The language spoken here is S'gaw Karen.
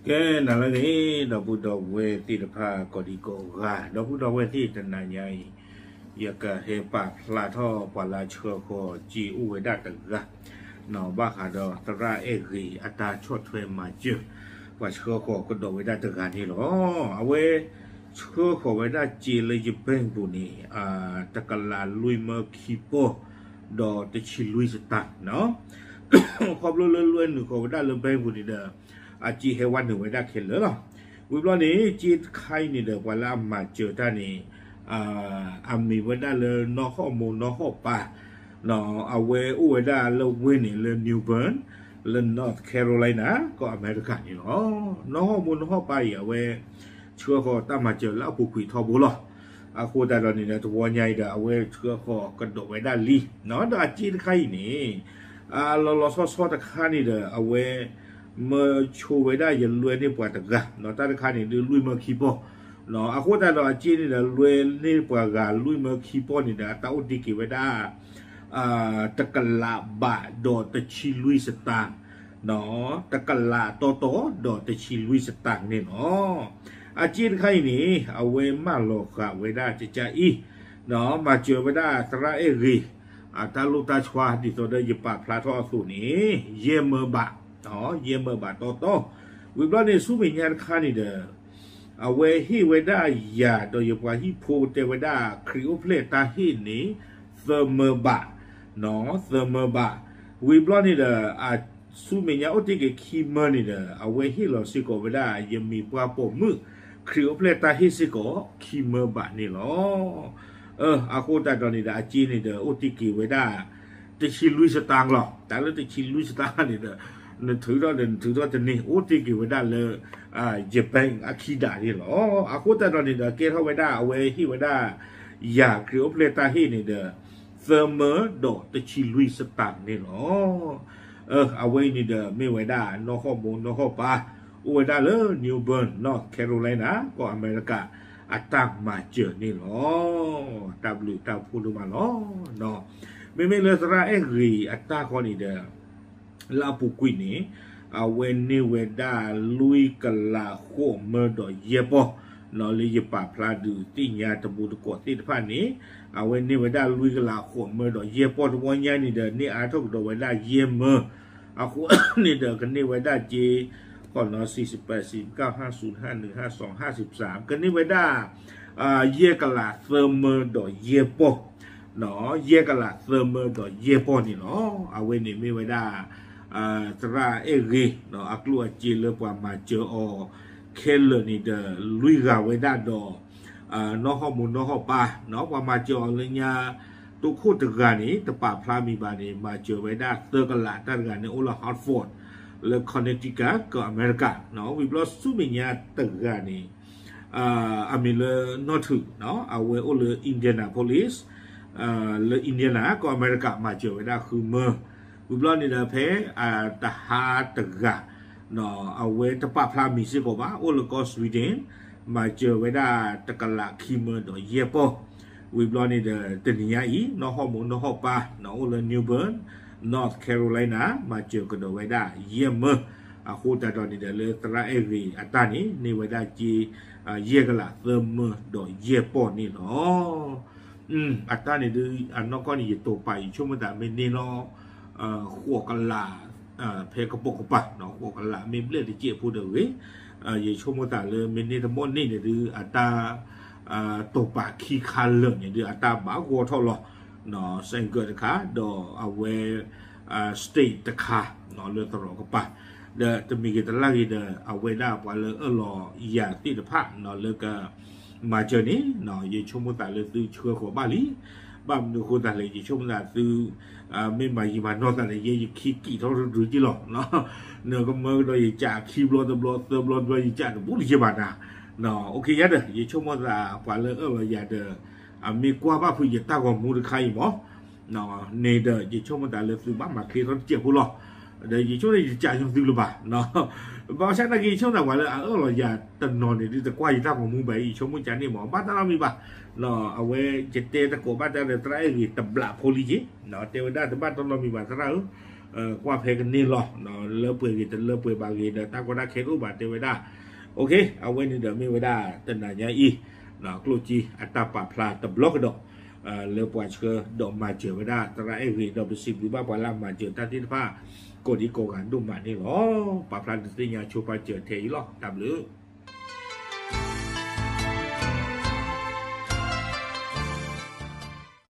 ကဲ နၤလၢအဂ့ၤ ဒီပုၢ်ဒီဝဲၢ်သ့ၣ်တဖၣ် ကိးဒံကိးဂၤ ဒီပုၢ်ဒီဝဲၢ်သ့ၣ် တနၤညါအံၤ ယကဟဲပာ်ဖျါထီၣ်ပှၤလၢအဆှၢဃီၤစ့အိၣ်ဝဲဒၣ်တဂၤ ဘၣ်ဃးဒီးသရၣ်အဲၣ်ဂ့ၤအတၢ်ဆီၣ်ထွဲမၤစၢၤ ပှၤဆှၢဃီၤကဒီးဝဲဒၣ်တဂၤန့ၣ်လီၤ. အဝဲဆှၢဃီၤဝဲဒၣ်စ့လၢယ bank ပူၤန့ၣ် တကလးလွံၢ်မၢခံပီၢ် ဒီးတဆံလွံၢ်စတၢၢ်နီၤ ခီဖျိလၢလွဲနုာ်ဃီၤဝဲဒၣ်လၢ bank ပူၤန့ၣ်ဒီး အစ့ဟဲဝဲနုာ်ဝဲဒၣ်ခဲလၢာ်လီၤ. ဝံၤဘျီန့ၣ် စ့တခါအံၤန့ၣ်ဒီး ပှၤလၢအမၤစၢၤတၢ်န့ၣ် အမံၤဝဲဒၣ်လၢနီၢ်ဟီၣ်မိၢ်နီၢ်ဟီၣ်ပၢ် အဝဲအိၣ်ဝဲဒၣ်လၢဝ့ၢ်န့ၣ်လၢ New Bern လၢ North Carolina ကီၢ်အမဲရကၤန့ၣ်လီၤ. နီၢ်ဟီၣ်မိၢ်နီၢ်ဟီၣ်ပၢ်အံၤ အဝဲဆှၢဃီၤတၢ်မၤစၢၤလၢအပူၤကွံာ်ထီဘိလီၤ. အဃိသတးဒီးန့ၣ်ဒီး တဝီညါအံၤဒီး အဝဲဆှၢဃီၤကဒီးဝဲဒၣ်လံ ဒီးအစ့တခါအံၤန့ၣ် အလီၤလီၤဆီဆီတခါန့ၣ်ဒီး အဝဲ မၢဆိဝဲဒၣ်ယလွဲန့ၢ်ပှၤတဂၤ တၢ်တခါန့ၣ်ဒုးလွံၢ်မၢခံပီၢ် အဃိသတးဒီးအစ့န့ၣ်ဒီး လွဲန့ၢ်ပှၤဂၤလွံၢ်မၢခံပီၢ်န့ၣ်ဒီး အတၢ်အိၣ်တ့ၢ်က့ၤဝဲဒၣ် တကလးဘးဒီးတဆံလွံၢ်စတၢၢ် တကလးတီတီဒီးတဆံလွံၢ်စတၢၢ်န့ၣ်လီၤ. အစ့တခါအံၤန့ၣ် အဝဲမၢလီၤဃာ်ဝဲဒၣ်ကကအံၤ မၤစၢၤဝဲဒၣ်သရၣ်အဲၣ်ဂ့ၤ အတၢ်လိၣ်တၢ်ဆှါ ဒ်သိးဒီးယပာ်ဖျါထီၣ်အသိးန့ၣ် ယဲၢ်မၢဘး ယဲၢ်မၢဘးတီတီ ဝံၤဘျီန့ၣ် ဆူမဲာ်ညါတခါန့ၣ်ဒီး အဝဲဟ့ၣ်ဝဲဒၣ်ယၤဒီးယပှၤဟံၣ်ဖိတဲဝဲဒၣ် ခရံာ်အိၣ်ဖျဲၣ်တၢ်ဟ့ၣ်န့ၣ် သၢမၢဘး သၢမၢဘး ဝံၤဘျီန့ၣ်ဒီး ဆူမဲာ်ညါအိၣ်တ့ၢ်က့ၤခံမၢန့ၣ်ဒီး အဝဲဟ့ၣ်လီၤစ့ၢ်ကီးဝဲဒၣ် ယမ့ၢ်ပှၤပိာ်မုၣ် ခရံာ်အိၣ်ဖျဲၣ်တၢ်ဟ့ၣ်စ့ၢ်ကီး ခံမၢဘးန့ၣ်လီၤ. အဃိသတးဒီးန့ၣ်ဒီး အစ့န့ၣ်ဒီး အိၣ်တ့ၢ်က့ၤဝဲဒၣ် တဆံလွံၢ်စတၢၢ်လီၤ. တၢ်လၢတဆံလွံၢ်စတၢၢ်န့ၣ်ဒီး နထုးထီၣ်ဒီးနထုးထီၣ်တန့ၢ် အိၣ်တ့ၢ်က့ၤဝဲဒၣ်လၢ ယ bank အခံဒၣ်န့ၣ်လီၤ. အဃိသတးဒီးန့ၣ်ဒီး ကဲထီၣ်ဝဲဒၣ် အဝဲဟ့ၣ်ဝဲဒၣ် ယၤခရံာ်အိၣ်ဖျဲၣ်တၢ်ဟ့ၣ်န့ၣ်ဒီး သၢမၢဒီးတဆံလွံၢ်စတၢၢ်န့ၣ်လီၤ. အဝဲအံၤန့ၣ်ဒီး မ့ၢ်ဝဲဒၣ်နီၢ်ဟီၣ်မိၢ်နီၢ်ဟီၣ်ပၢ် အိၣ်ဝဲဒၣ်လၢ New Bern, North Carolina ကီၢ်အမဲရကၤ အတၢ်မၤစၢၤန့ၣ်လီၤ. တၢ်ဘျုးတၢ်ဖှိၣ်ဒိၣ်မးလီၤ. မ့မ့ၢ်လၢသရၣ်အဲၣ်ဂ့ၤအတၢ်ဃီန့ၣ်ဒီး လၢအပူၤကွံာ်န့ၣ် အဝဲန့ၢ်ဝဲဒၣ်လွံၢ်ကလးဃိးမၢဒီးယဲၢ်ပီၢ် လၢယပာ်ဖျါဒုးသ့ၣ်ညါတံၤသကိးသ့ၣ်တဖၣ်န့ၣ် အဝဲန့ၢ်ဝဲဒၣ်လွံၢ်ကလးဃိးမၢဒီးယဲၢ်ပီၢ် တဝီညါန့ၣ်ဒီး န့ၢ်အါထီၣ်ကဒီးဝဲဒၣ်ယဲၢ်မၢ အဃိန့ၣ်ဒီး ကန့ၢ်ဝဲဒၣ်စ့ ဃိးနီၤ စံးစပး စံးကၣ် ဟးစူၤ ဟးနုာ် ဟးစီၤ ဟးစံးပစး ကန့ၢ်ဝဲဒၣ် ယဲၢ်ကလးသၢမၢဒီးယဲၢ်ပီၢ် ယဲၢ်ကလးသၢမၢဒီးယဲၢ်ပီၢ်န့ၣ်လီၤ. အဝဲန့ၣ်မ့ၢ်ဝဲဒၣ် သရၣ်အဲၣ်ဂ့ၤ အကျိၣ်အစ့လၢပှၤမၤစၢၤအီၤခဲလၢာ်န့ၣ်ဒီး လွံၢ်ဂၤဝဲဒၣ်ဒီး နီၢ်ဟီၣ်မိၢ်နီၢ်ဟီၣ်ပၢ် ပှၤမၤစၢၤအီၤလၢညါ တိခိၣ်တဂၤန့ၣ် တပာ်ဖျါမံၤဘၣ်န့ၣ် မၤစၢၤဝဲဒၣ်သၢကလး တၢ်တဂၤန့ၣ် အိၣ်လၢ Hartford လၢ Connecticut ကီၢ်အမဲရကၤ ဝံၤဘျီဆူမဲာ်ညါတဂၤန့ၣ် အမံၤလၢနီၢ်ထုး အဝဲအိၣ်လၢ Indianapolis လၢ Indiana ကီၢ်အမဲရကၤ မၤစၢၤဝဲဒၣ်ဃုမၢ ဝံၤဘျီန့ၣ်ဒီးဖဲ တဟါတဂၤ အဝဲတပာ်ဖျါမံၤစ့ၢ်ကီးဘၣ် အိၣ်လၢကီၢ် Sweden မၤစၢၤဝဲဒၣ်တကလးခံမၢဒီးယဲၢ်ပီၢ် ဝံၤဘျီန့ၣ်ဒီး တနံၤညါအံၤ နီၢ်ဟီၣ်မိၢ်နီၢ်ဟီၣ်ပၢ် အိၣ်လၢ New Bern, North Carolina မၤစၢၤကဒီးဝဲဒၣ်ယဲၢ်မၢ အဃိသတးဒီးန့ၣ်ဒီး လၢသရၣ်အဲၣ်ဂ့ၤအတၢ်န့ၣ် န့ၢ်ဝဲဒၣ်စ့ ယဲၢ်ကလးသၢမၢဒီးယဲၢ်ပီၢ်န့ၣ်လီၤ. အတၢ်န့ၣ်ဒုး အနီၢ်ကီၢ်န့ၣ် ယတိာ်ပာ် ယဆိကမိၣ်သးမ့ၢ်န့ၢ်လီၤ ဃိးကလး ဖဲကပိာ်ကပၤ ဃိးကလးမ့ၢ်ဘျဲၣ်တစဲးဖိဒီးဂ့ၤ ယဆိကမိၣ်သးလၢမ့ၢ်န့ၢ်တဘီန့ၣ်န့ၣ်ဒုး အတၢ် တိာ်ပာ်ခံခါလၢာ်န့ၣ်ဒုး အတၢ်ဘၣ်ဂီၢ်ထီၣ်လီၤ စဲးကၢးတခါ ဒီးအဝဲ state တခါ လၢသရိာ်ကပၤ ဒီးတမံၤဂ့ၤတလၢ်ဂ့ၤဒီး အဝဲဒၣ်ပှၤလၢအၢၣ်လီၤယၤသ့ၣ်တဖၣ် လၢက မၤစၢၤန့ၣ် ယဆိကမိၣ်သးလၢသုဆှၢဃီၤဘၣ်လံ ဘၣ်မနုၤအဃိသတးလဲၣ် ယဆိကမိၣ်သးသု မ့ၢ်မၤယံာ်မၤနီၢ်သးန့ၣ် ယဲယခံကံၣ်ထီၣ်တဒုက့လီၤ နကမၢကဒီးယကးခံဘျီတဘျီ သၢဘျီတဘျီ ယကးတဘူးတယဲၢ်ဘၣ်နၤ အိၣ်ခ့ယါဒီး ယဆိကမိၣ်သးပှၤလၢအၢၣ်လီၤယၤဒီး အမ့ၢ်ကွၢ်ဘၣ်ဖုးယတၢ်ဂီၤမူတခါအံၤမး န့ၣ်ဒီး ယဆိကမိၣ်သးလၢသုဘၣ်မၤချ့ထီၣ်တစဲးဖိလီၤ ဒီးယဆိကမိၣ်ယကးညီသုလၢၤဘၣ် ဘၣ်ဆၣ်သနာ်က့ ယဆိကမိၣ်သးပှၤလၢအအၢၣ်လီၤယၤတနီၤန့ၣ်ဒုး တကွၢ်ယတၢ်ဂီၤမူဘၣ်အံၤ ယဆိကမိၣ်ကန့ၣ်မး ဘၣ်တၢ်နီတမံၤဘၣ် အဝဲယတဲသကိးဘၣ်တၢ်ဒီးသရၣ်အဲၣ်ဂ့ၤတဘျးဖိလံက့ၤ တဲဝဲဒၣ်တဘၣ်တၢ်နီတမံၤဘၣ်သရၣ်ဧၢ ကွၢ်ဖဲကန့ၢ်လီၤ, လၢပှဲၤဂ့ၤတလၢပှဲၤဘၣ်ဂ့ၤဒီး တၢ်ကီတၢ်ခဲတအိၣ်ဘၣ်တဲဝဲဒၣ်. အဝဲန့ၣ်ဒီးမ့ၢ်ဝဲဒၣ်တနၤညါအံၤ ကျိၣ်စ့အတၢ်ပာ်ဖျါတဘျီကဒီး လၢပှၤဆှၢဒီးမၤစၢၤဝဲဒၣ်သရၣ်အဲၣ်ဂ့ၤ ဒီးပစံးဘျုးဘၣ်ပှၤလၢအမၤစၢၤတၢ်သ့ၣ်တဖၣ် ကိးဒံကိးဂၤဒိၣ်မးန့ၣ်လီၤ. ပာ်ဖျါဒုးသ့ၣ်ညါဆိပာ်စၢၤထဲအံၤလီၤ. တၢ်ဘျုး